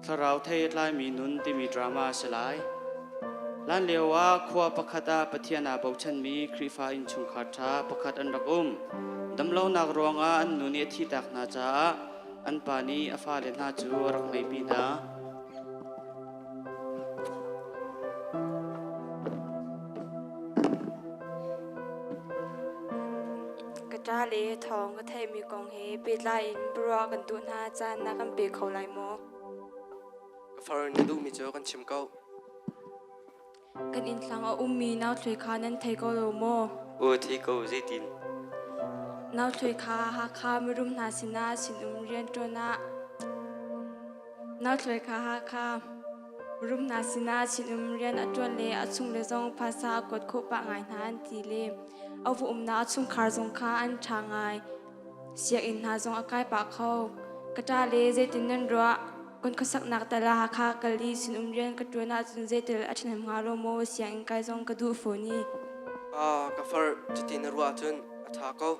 Thlarau thei a tlaimi nun timi drama a si lai. Hlanlio ah khua pakhat ah Pathian aa bochanmi Khrihfa innchungkhar ṭha pakhat an rak um. Damlonak ruangah an nu nih a thihtak hna caah an pa nih a fale hna cu a rak ngeihpi hna. Ka ṭa le thawng ka theihmi kong he pehtlai in biaruah kan duh hna caan na kan pe kho lai maw? Ka far na duhmi cu kan chim ko. Kan innthlang a ummi nauthluai kha nan thei ko lo maw? Aw thei ko zeitin? Nauthluai kha Hakha mirum hna sinah sinum rianṭuan ah Nauthluai kha Hakha mirum hna sinah sinum rian a ṭuan le a chungle zong phaisa a kuat khawh pah ngai hna an ti le a va umnak a chungkhar zong kha an ṭha ngai. Sianginn hna zong a kai pah kho. Ka ṭa le zeitin nan ruah? Kan khuasaknak tal ah Hakha kal i sinum rian ka ṭuan ahcun zeitel a ṭhahnem hnga lo maw? Sianginn kai zong ka duh fawn i. Ah, ka far cuti na ruah ahcun a ṭha ko.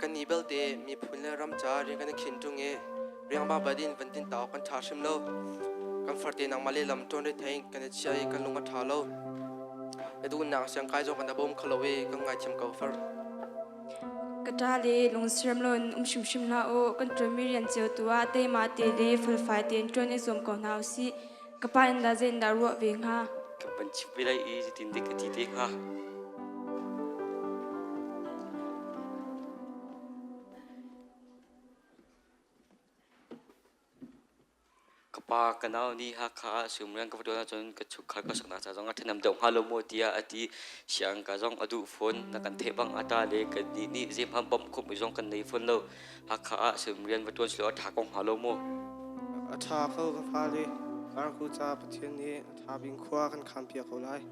Kan nih belte miphun le ram ca rian kan i khin ṭung i riangmang bat in van tin ta awk kan ṭha hrim lo. Kan farte nangmah lehlam ṭuan rethei kan i chia i kan lung a ṭha lo. Na duhnak siangkai zong kan bawm kho lo i kan ngaithiam ko far. Ka ṭa le lungsiram loin um hrimhrim hlah u. Kan ṭuanmi rian cio tu ah teima te le felfai tein ṭuan i zuam ko hna u sih. Ka pa in dah zeitindah ruah ve hnga? Kan van chim ve lai i zeitin dik ka ti te hnga? Ka pa ka nau nih Hakha ah sumrian ka va ṭuan ahcun ka chungkhar ka saknak ca zong a ṭhahnem deuh hnga lo maw tiah a ti. Siang ka zong a duh fawn. Na kan theih bang a ṭa le kannih nih zeihmanh bawmh khawhmi zong kan nei fawn lo. Hakha ah sumrian va ṭuan silo a ṭha ko hnga lo maw? A ṭha ko ka fale. Parku ca Pathian nih a ṭha bing khua kan khampiak ko lai.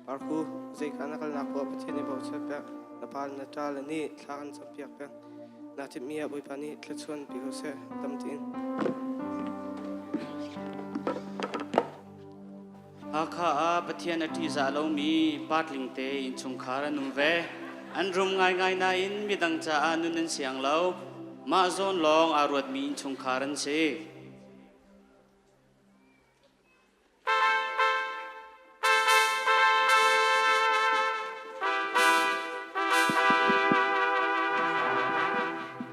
Parku, zeika na kalnak poah Pathian nih bochan pek. Na pa le na ṭa le nih thla kan campiak peng. Naa timhmi ah Bawipa nih thluachuan pe ko seh. Dam tein. Hakha ah Pathian a ṭihzah lomi patling te innchungkhar an um ve. An rum ngaingai nain midang caah nun an siang lo. Mah zawn lawng aa ruatmi innchungkhar an si.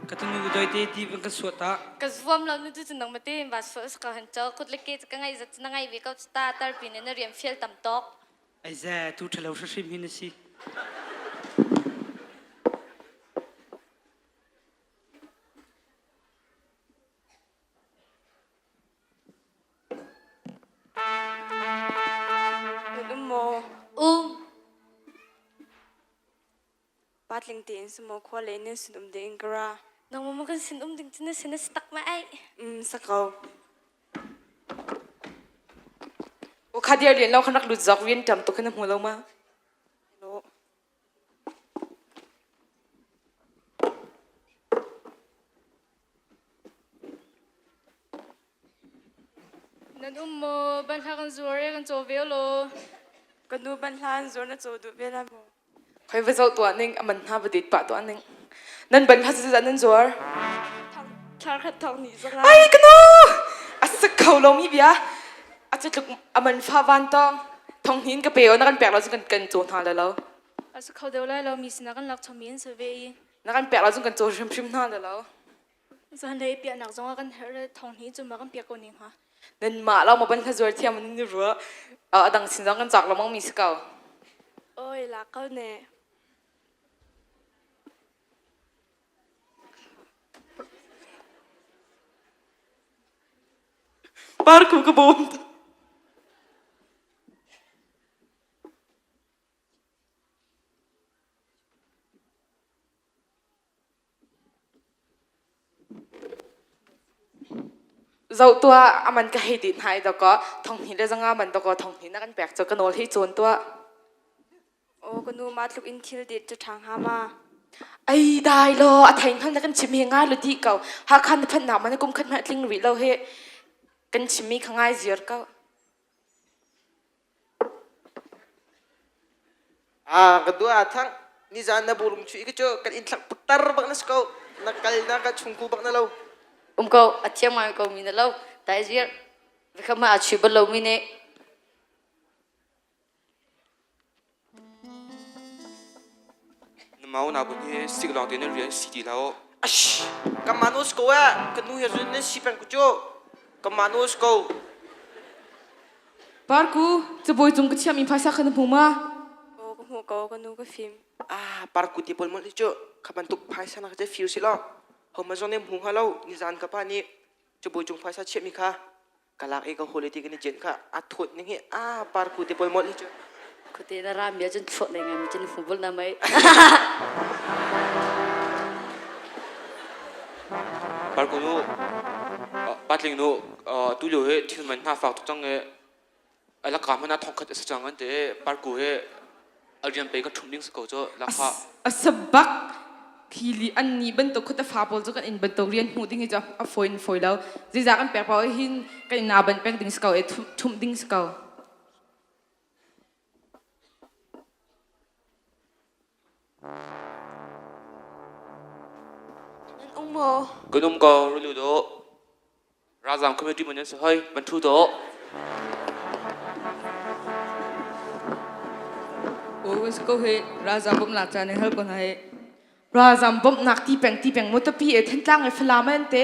Ka tunu doite ti ban kan suat ah. Ka zuam lo nu tu cu nang mate va so ka han cho kut le ke ka ngai zat na ngai ve ko ta tar pin na riam fial tam tok. Ai ze tu thalo hrim hin si. Nan um maw? Um. Patling tein sumaw khua le nan sin um ding ka ra. Nangmah ma kan sin um ding cu na sin a si tak ma ai. Um, sa ko. O kha dir lian lo khan rak lut zok rian tam tuk khan na hmu lo ma? Hello. Nan um maw? Banhla kan zuar i kan caw ve law. Ka nu banhla an zuar na caw duh ve lai maw? Khoi va zoh tuah ning a man hna va det pah tuah ning. Nan banhla cu nan zuar? Thar khat thong nih zanga. Ai ka nu! A sak kho lo mi bia. A cu tluk a man fa van tong. Thong hin ka pe o na kan pek lo cun kan kan caw hna la lo. A si kho deuh lai lo mi sinah kan lak chomi an si ve i. Na kan pek lo cun kan caw hrimhrim hna la lo. Zanlei piahnak zongah kan herh le thong hi cu ma kan piak ko ning hnga. Nanmah lo ma ban hla zuar thiam in ni rua. A dang sin zong kan cak lo mang mi si ko. Oi la ko ne. Par ku ka bawm. Zoh tuah, a man ka hei dit hna i dawkaw thonghnih le zanga man dawkaw thonghnih na kan pek cu ka nawl hi cawn tuah. Aw ka nu mah tluk in thil dit cu ṭha hnga ma? Ai dai law, a thei hngal na kan chim hi ngai lu dih ko. Hakha na phanh nak man kum khat hmanh tling rih lo hi. Kan chimmi kha ngai ziar ko. Ah, ka dua thang nizan na burung chu i cu kan in thlak putar bak na si ko na kal na ka chungku bak na lo Um ko, a thiam ngai ko mi na lo. Tai zir. Vikha ma a chu bal lo mi nih. Na mau na bun hi sik lawng te na rian si ti lo. Ash, ka manus ko eh. Ka nu he zun nan si peng ko cu. Ka manus ko. Parku, cabuai cung ka chiahmi phaisa kha na hmu ma? Aw ka hmuh ko, ka nu ka fim. Ah, parku ti pawl molh hi cu kha bantuk phaisa na ka ce fir si lo. Ho ma zong nih hmu hnga lo. Nizan ka pa nih cabuai cung phaisa chiahmi kha ka lak i ka hawle ti kan i jen kha a thawt ning hi ah parku te pawl molh hi cu. Khuate na ram bia cun chuah nei ngai mi cun hmu bul na mei. Parku nu patling nu tu lio hi thil man hna fak tuk cang i alaka hmanh ah thongkhat a si cang an ti i parku hi a rian pei kan ṭhumh ding si ko cu lakha. A sabak khi li an ni bantuk khuat a fa pawl cu kan in bantuk rian hmuh ding hi cu a fawi in fawi lo. Zeizah kan pek paoh hin kan in naa ban peng ding si ko i ṭhumh ding si ko. Nan um maw? Kan um ko rulu dawh. Ralzaam committee man nan si hoi, van ṭhu dawh. O ko he ralzaam bawmhnak ca nih hal ko hna he. Ralzaam bawmhnak ti peng ti peng mu tapi e Thantlang e Falam an te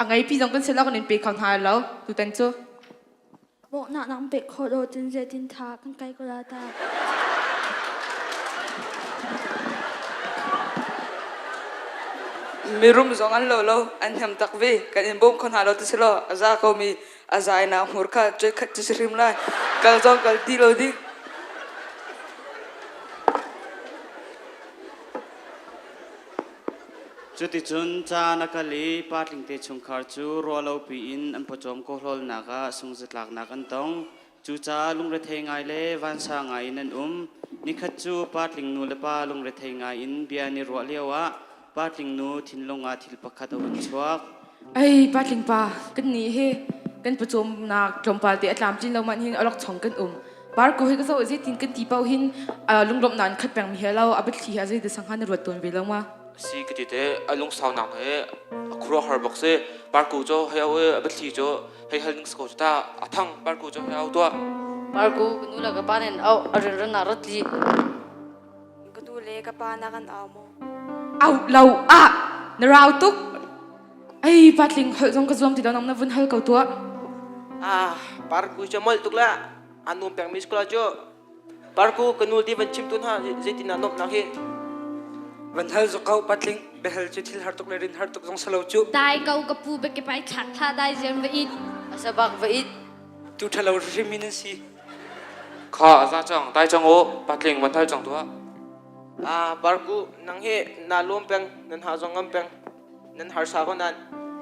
a ngei pi zong kan si lo kan in pe kho hna lo tutan cu. Bawmhnak nang pek khawh lo cun zeitin tha kan kai ko la ta. Mirum zong an lo lo, an hnem tak ve. Kan in bawm kho hna lo ti si law a za ko mi a zai na hmur kha cuai khat ci si hrim lai. Kal zong kal ti lo ding. Cuticun caan a kal i patling te chungkhar cu ruahlopi in an pawcawm kawhlawlnak ah sungzatlaknak an tong. Cucaah lungrethei ngai le vansang ngai in an um. Nikhat cu patling nu le pa lungrethei ngai in bia an i ruah lioah patling nu thinlung ah thil pakhat a hun chuak. Ei patling pa kan nih hi kan pawcawmnak tlawmpal te a tlamtlin lo man hin alok chong kan um. Parku hi ka zoh zeitin kan ti paoh hin lunglawmhnak in khat peng mi he lo a biathli hi a zei sang na ruat tawn ve lo ma? Si ka ti te a lungsau nak he a khuaruahhar bak si. Parku cu hei au i a biathli cu hei hal ning si ko cu ta a thang parku cu hei au tuah. Parku ka nu le ka pa nih au a rinran ah rat li. Ka nu le ka pa na kan au maw? Au lo ah na rau tuk. Ei patling holh zong ka zuam ti lo nang na vun hal ko tuah. Ah, parku cu molh tuk la. An um peng mi school cu parku ka nu ti van chim tu hna zeitin ah nomnak hi. Van hal zok ko patling behel cu thil har tuk le rin har tuk zong salo cu. Dai ko ka pu be ke pai thlak thla dai zian va it. Asabak va it. Tu thalo hrim in an si. Kha za cang dai cang o patling van hal cang tuah. Ah, parku nang hi na lawm peng nan ha zong ngam peng. Nan harsa ko nan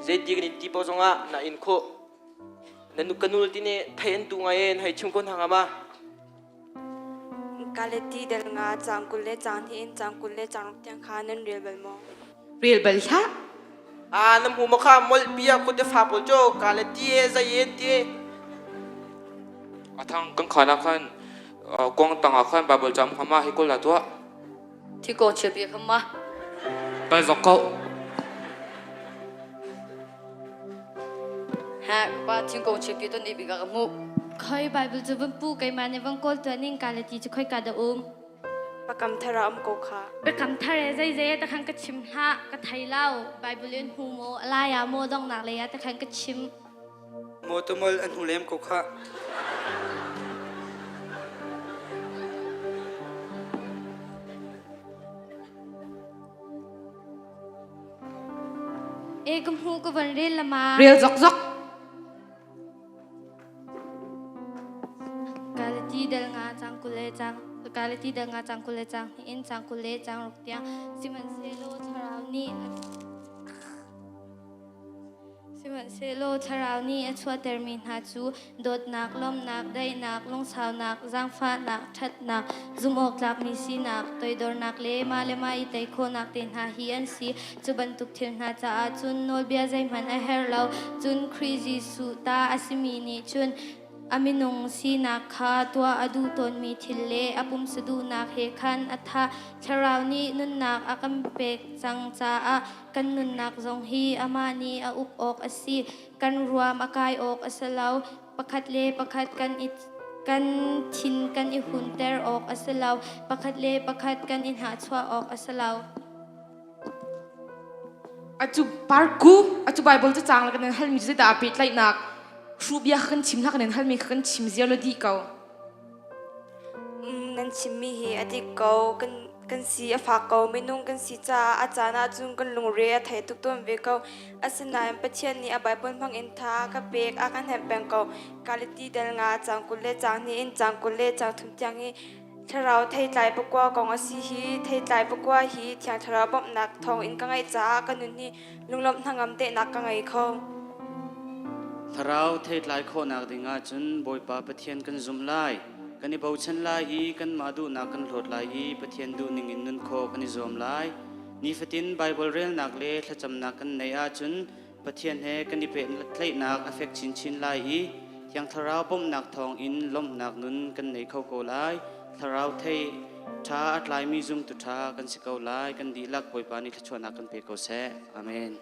zeiti kan in ti po zongah na in khawh. Nan ka nul ti nih thei an tu ngai in hei chim ko hna hnga ma. Kaleti del nga cang kul le cang hnih in cang kul le cang ruk tiang kha nan rel bal maw? Rel bal hlah. Ah, na hmu ma kha mol bia kut te fa pawl cu kaleti e zai en ti. A thang kan khan ah khan kong tang ah khan Bible cam hama hi kul la tuah. Thi ko chia pi kham ma. Kai zok ko. Ha pa thingkung chia pi to ni bi ka ka hmu. Khoi Bible cu van pu keimah nih van kawl tuah ning ka le ti cu khoi ka da um. Pakam thar ah um ko kha. Biakam thar e zei zei ta khan ka chim hlah ka thei lo Bible in hu maw alai ah maw dongnak lei ah ta khan ka chim. Maw tumol an hnu lem ko kha. E ka hmu ka van rel lama. Rel zok zok. Kalati dal nga cang kule cang kalati dal nga cang kule cang in cang kule cang ruk tiang sihmanhsehlaw thlarau nih Sihmanhsehlaw Thlarau nih a chuahtermi hna cu dawtnak, lawmhnak, daihnak, lungsaunak, zaangfahnak, ṭhatnak, zumhawktlakmi sinak, toidornak le mah le mah i tei khawhnak te hna hi an si. Cu bantuk thil hna caah cun nawlbia zeihmanh a herh lo. Cun Khrih Jesuh ta a simi nih cun A minung sinak kha tuah a duh tawnmi thil le a pumsa duhnak he khan a thah. Thlarau nih nunnak a kan pek cang caah kan nunnak zong hi amah nih a uk awk a si. Kan ruam a kai awk a si lo. Pakhat le pakhat kan i kan thin kan i hunter awk a si lo. Pakhat le pakhat kan i hnahchuah awk a si lo. Atu parku atu Bible cu cang kan halmi cu zeidah aa pehtlaihnak hruhbia kan chim hna kan halmi kha kan chim ziar lo dih ko. Nan chimmi hi a dik ko. Kan kan si a fak ko. Minung kan si caah a caan ahcun kan lungre a thei tuk tawn ve ko. Asinain Pathian nih a Bible hmang in tha a ka pek, a ka hnemh peng ko. Galati dal nga caang 20 le caang hnih in caang 20 le caang 3 tiang hi Thlarau theitlai pakua kong a si hi theitlai pakua hi Thiang Thlarau bawmhnak thawng in ka ngeih caah ka nun hi lunglawmh hnangam tehnak ka ngei kho. Thlarau theitlai khawhnak ding ahcun Bawipa Pathian kan zumh lai. Kan i bochan lai i kanmah duhnak kan hlawt lai i Pathian duhning in nun khawh kan i zuam lai. Nifatin Baibal relnak le thlacamnak kan neih ahcun Pathian he kan i pehtlaihnak a fek chinchin lai i Thiang Thlarau bawmhnak thawngin lawmhnak nun kan nei kho ko lai. Thlarau thei ṭha a tlaimi zumtu ṭha kan si ko lai. Kan dihlak Bawipa nih thluachuahnak kan pe ko seh. Amen.